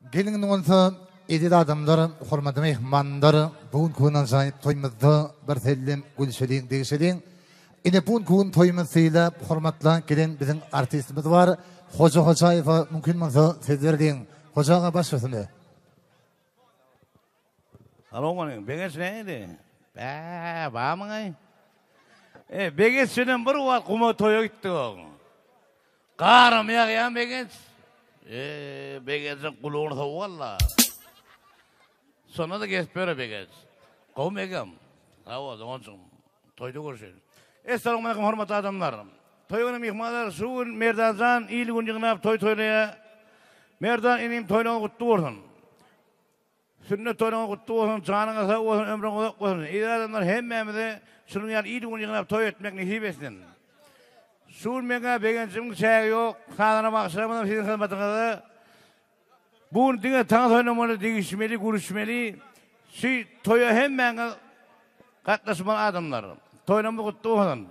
Geliň indi bolsa eziz adamlar, hormatly myhmanlar, bu günki gün ajaýyp toýumyzda bir sellem gülşeliň, degişeliň. Ine bu günki gün toýumyzy sylap, hormatlap gelen biziň artistimiz bar. Hoja Hojaýewe mümkin bolsa söz bereliň. Hoja aga baş üstüne. Salowmaleýkim. Begenç nähili? Bä, barmyňaý? E, Begenç bilen bir wagt guma toýa gitdik oň. Garam ýagýan Begenç. E, Begenjiň gulagyny sowuk alla. Şonda-da gezip ýör Begenç. Gowy Megem. Sag bol, doganjygym. Toýda görüşeýin. Essalawmaleýkim hormatly adamlar. Toý güni myhmanlar şu gün Merdanjan il gün ýygnap toý toýlaýar. Merdan inim toýlaryň gutly bolsun. Sünnet toýlaryň gutly bolsun, janyňyz sag bolsun, ömrüň uzak bolsun. Eziz adamlar hemmämize şunuň ýaly il gün ýygnap toý etmek nesip etsin. Şu gün meňä begenjimiň çägi ýok. Sazanda bagşylarymyzam siziň hyzmatyňyzda. Bu gün diňe tans oýnamaly, degişmeli, gülüşmeli. Şu toýa hemmäňiz gatnaşmaly adamlar. Toýlarymyz gutly bolsun.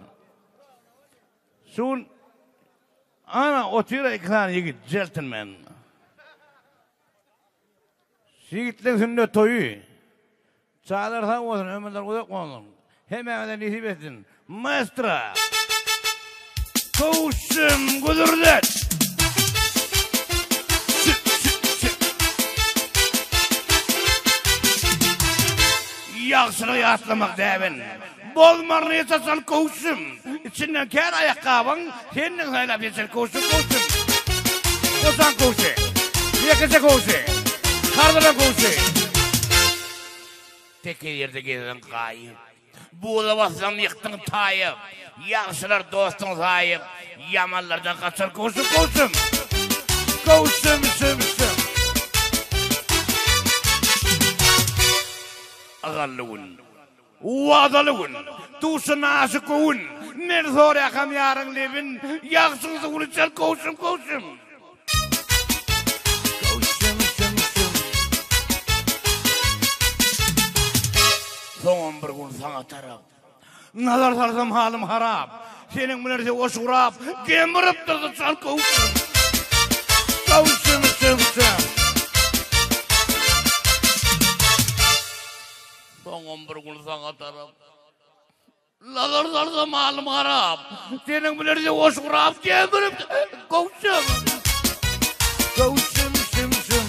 Şu gün ana otyr iki sany ýigit, jeltinmen. Şu ýigitleň sünnet toýy. Çagalar sag bolsun, ömürleri uzak bolsun. Hemmäňize nesip etsin. Maestro! Köwşüm güzürlet! Ýagşylygy ýatlamak däbin. Bozmaryn hiç haçan köwşüm. Içinden kän aýakgabyň Sendiň saýlap seçen köwşüm, köwşüm. Goşan köwşi. Ýekeje köwşi. Kardyran köwşi. Tekiz ýerde gezdiň gaýyp. Buza bassaň ýykdyň taýyp. Ýagşylar dostuň saýyp. Ýamanlardan gaçar köwşüm, köwşüm. Köwşüm, şüm, şüm. Ygally gün. Wadaly gün, duşan aşyk göwün, Men soraýakam ýaryň lebin, Ýagşyň suwuny içer köwşüm, köwşüm. Köwşüm, şüm, şüm. Soňam bir gün saňa tarap, Nazar salsam halym harap, Seniň bilen söweş gurap, Gemirip durdy çal köwşüm. Köwşüm, şüm, şüm. Soňam bir gün saňa tarap Nazar salsam halym harap Seniň bilen söweş gurap gemirip Köwşüm Köwşüm şüm şüm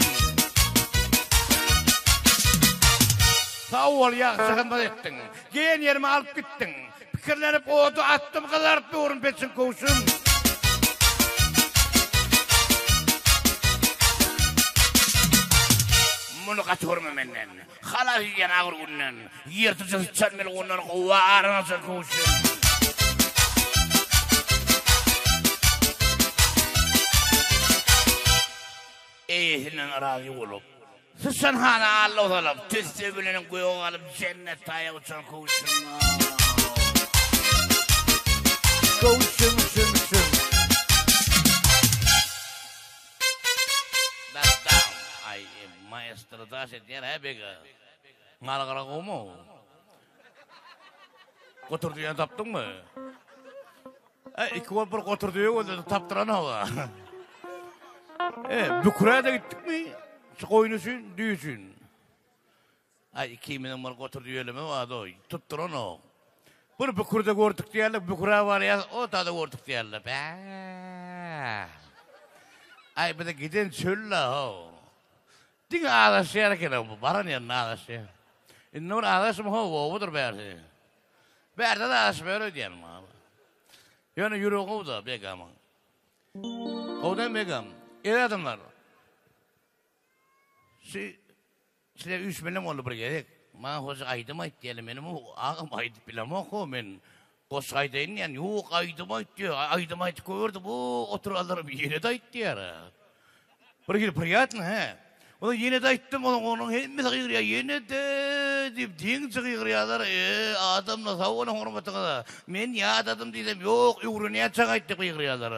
Sag bol ýagşy hyzmat etdiň Geýen ýerime alyp gitdiň Pikirlenip ody atdym gyzaryp durun peçiň köwşüm. Muny gaty görme menden. Halas edýän agyr günden. Ýyrtyjy syçan melgundan gowa aran açar köwşüm. Eýesinden razy bolup. Syçan hana allow salyp, tüsse bilen göge galyp jennet taýa uçan köwşüm. Köwşüm şüm şüm. Daddam. Aý, maestro daş edýär hä bega. Malgara gowmy? Gotur düýäni tapdyňmy? E, iki bolup bir gotur düýe gözledi, tapdyranok. E, Bükrä-de gitdikmi? Şu goýun üçin, düýe üçin. Aý, ikimiziň bir gotur düýelimiz bardy, tutduranok. Bir Bükürde gördük diýerler, Bükrä barýas, o da-da gördük diýerler. Bä. Aý, bize giden çöl-le, how. Diňe azaşýar eken bu, baran ýerinde azaşýar. Indi bir azaşma how, obadyr bärsi. Bärde-de azaşyp ýör öýdýän maňa. Ýöne ýüregi gowy-da Begamyň. Gowy däl Begam. Eziz adamlar. Şu size üýşmeleň boldy bir gezek. Maňa hoja aýdym aýt diýeli. Menem agam aýdyp bilemok-how men. Goşgy aýdaýyn diýen. Ýok, aýdym aýt diýýär. Aýdym aýdyp gördüm, bu oturanlaram ýene-de aýt diýýär. Bir hili priýatny, hä? Onda ýene-de aýtdym, onuň onuň hemmesi gygyrýar, ýene-de diýip, deňje gygyrýarlar. E, adamlar, sag boluň hormatyňyza. Men ýadadym diýsem, ýok, öwrenýänçäň aýt diýip gygyrýarlar.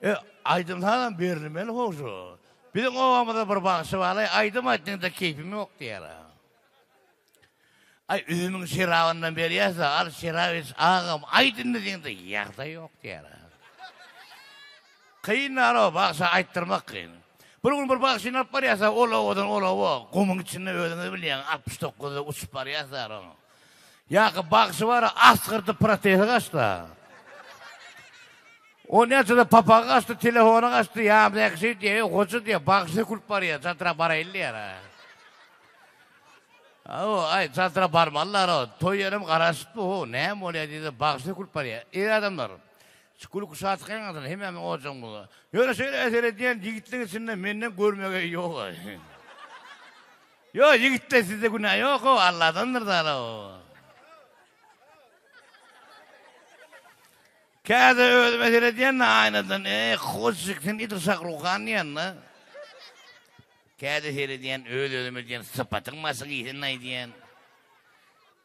E, aýdym-sazam berilmeli how şu. Biziň obamyzda bir bagşy bar-aý, aýdym aýt diýende keýpim ýok diýýär. Aý, üzümiň şerabyndan berýäs-ä, al şerap iç, agam, aýt indi diýende, ýagdaý ýok diýýär. Kyn bar-ow, bagşa aýtdyrmak kyn. Bir gün bir bagşyny alyp barýarsa, ol obadan ol oba, gumuň içinde özüňiz bilýäňiz, 69-da uçup barýarsa. Ýa-ki bagşy bar, asgyrdy protezi gaçdy. O näçe-de papagy gaçdy, telefony gaçdy, ýanymdaky şeý diýýär, eý, hoja diýýär, bagşy sökülip barýar, çatyra baraýyn diýýär. Aw, aý, çatyra barmalylar-ow, toý ýerem garaşyp dur-ow, näme bolýar diýse, bagşy sökülip barýar. Eý, adamlar, şu gülki şatlyk ýaňasyny hemmämiziň ojagymyzda. Ýöne şeýle seredýän ýigitliň içinde menden görmegeý ýog-aý. Ýok, ýigitler sizde günä ýok-ow, Alladandyr zal-ow. Käde özüme seredýän-de aýnadan, Eý, Hoşjyk, sen edil Şahruhan diýýän-de. Käde seredýän, öz-özüme diýýän, sypatyň başyň iýsin-aý diýýän.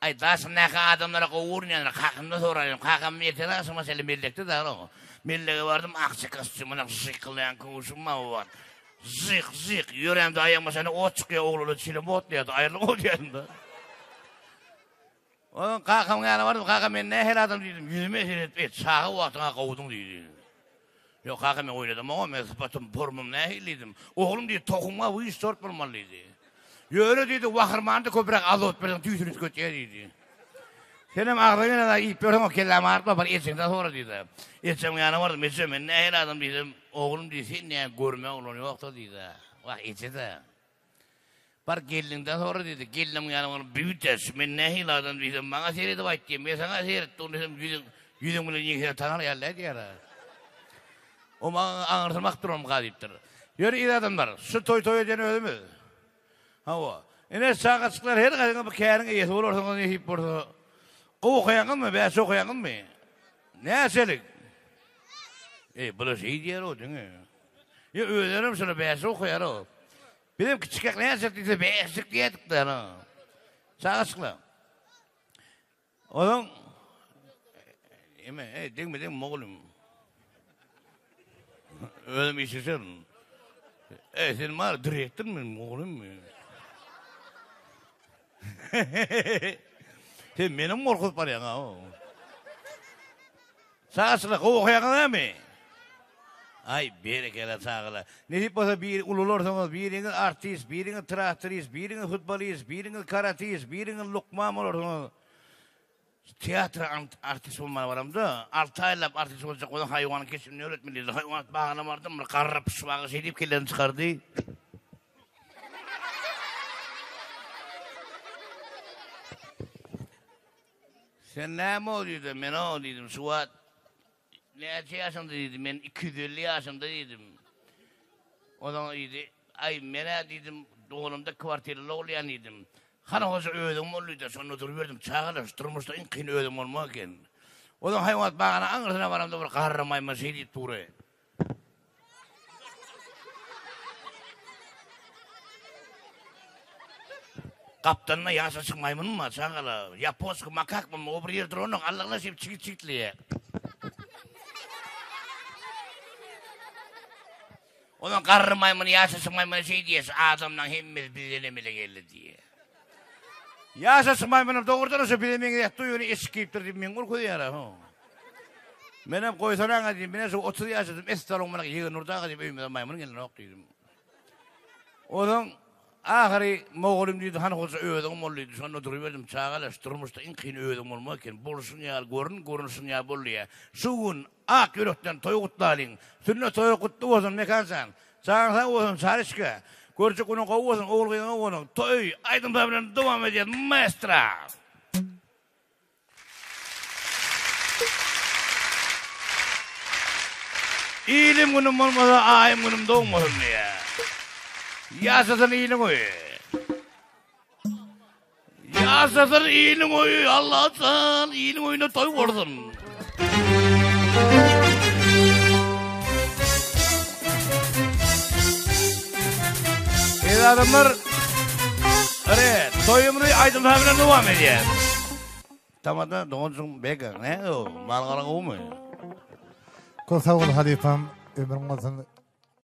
Aý, daşymdaky adamlara gowy görünýändir, kakamdan soraýyn. Kakam ertir agşama çenli mellekde dagy. Mellege bardym, akja kostýumyna jykylaýan köwşüm bar o wagt. Jyk, jyk, ýörämde aýagyma şeýle ot çykýar, oglanlar çilim otlaýardy, aýrylyp otlaýardym-da. Onuň kakamyň ýanyna bardym, kaka men nähili adam diýdim, ýüzüme seredip, e, çaga wagtyň-a gowudyň diýdi. Ýok, kaka men oýnadamogam, men sypatym, formam nähili diýdim. Oglum diýdi, tohumyňa wyş sort bolmaly diýdi. Ýöne diýdi, wahyrmanda köpräk azot berseň tüýsüni üýtgetýär diýdi. Senem agzyňa gelen zady iýip ýörseň, o kellämi agyrtma, bar ejeňden sora diýdi. Ejemiň ýanyna bardym, eje men nähili adam diýsem, oglum diýdi, sen näme görme oglan ýok-da diýdi. Wah, eje-de. Bar gelniňden sora diýdi. Gelnim ýanyma baryp, Büte, şu men nähili adam diýsem, maňa seredip aýt diýýär. Men saňa seretdim diýsem, ýüzüň, ýüzüň bilen ýeňsäni tanar ýaly däl diýýär. O maňa aňyrsyny bakyp duranmyka diýipdir. Ýöne ir adamlar, şu toý toý edýän özümiz. Hawa. Ine, çagajyklar her haýsyňyz bir käriň eýesi bolarsyňyz nesip bolsa. Gowy okaýaňyzmy, bäşi okaýaňyzmy? Näçelik? Eý, bular şeý diýer-ow diňe. Ýa özlerem şola bäşi okaýar-ow. Bizem kiçikäk näçelik diýse bäşlik diýerdik-de ana. Çagaçyklar. Onuň Eme, ey, degme, degme, oglum. Özüm işleşerin. Ey, sen bar, direktor men, oglum. Sen menem gorkuzyp barýaň, ha. Çagaçyklar, gowy okaýaňyz näme? Aý, berekella çagalar. Nesip bolsa bir ulularsyňyz, biriňiz artist, biriňiz traktorist, biriňiz futbolist, biriňiz karatist, biriňiz lukman bolarsyňyz. Teatra artist bolmaga baramda, alty aýlap artist boljak bolsaň haýwanyň keşbini öwretmeli diýdi. Haýwanat bagyna bardym, bir garry pyşbaga şeý diýip kellesini çykardy. Sen näme-ow diýdi, men-ow diýdim, şu wagt näçe ýaşyňda diýdi, men 250 ýaşymda diýdim. Onsoň diýdi, aý men-ä diýdim, doganymda kwartirada bolýan diýdim. Hany hoja özüň bol diýdi, şonda duruberdim, çagalar şu durmuşda iň kyn özüň bolmak eken. Onsoň haýwanat bagyna aňyrsyna baramda bir garry maýmyn şeý diýip dury. Gapdalynda ýaşaşyk maýmynmy bar, çagalar? Ýaponskiý makakmy, o bir ýerde duranok, allaglar şeýdip çigit-çigitleýär. Ondan garry maýmyn ýaşaşyk maýmyna şeý diýýär, şu adamlaň hemmesi bizden emele geldi diýýär. Ýaşaşyk maýmynam dogrudanam şo bize meňzeýär, ýöne eşik geýipdir diýip meň gorkuzýar-a. Menem goýsanaňa diýdim, men şu 30 ýaşadym, essalowmalik ýegen Nurdy aga diýip öýümize maýmyn gelenok diýdim. Ozaň ahyry mogolym diýdi, hany hoja özüň bol diýdi. Şonda duruberdim, çagalar şu durmuşda iň kyn özüň bolmak eken. Bolşuň ýaly görün, görnüşiň ýaly bol diýýär. Şu gün ak ýürekden toý gutlalyň. Sünnet toýy gutly bolsun Mekan jan. Janyň sag bolsun Çaryşka. Görjek günüň gowy bolsun, ogul-gyzyň bolsun. Toý aýdym-saz bilen dowam edýär maestro. Ilim günüm bolmasa aýym günüm dogmasyn diýýär. Ýaşasyn iliň oýy. Ýaşasyn iliň oýy, Allajan iliň oýuna toý bolsun. Eziz adamlar, Ere, toýumyzy aýdym-saz bilen dowam edýär. Tamada doganjyň bega, ne o, mal-gara gowumy? Köp sag bol halypam, ömrüň bolsun.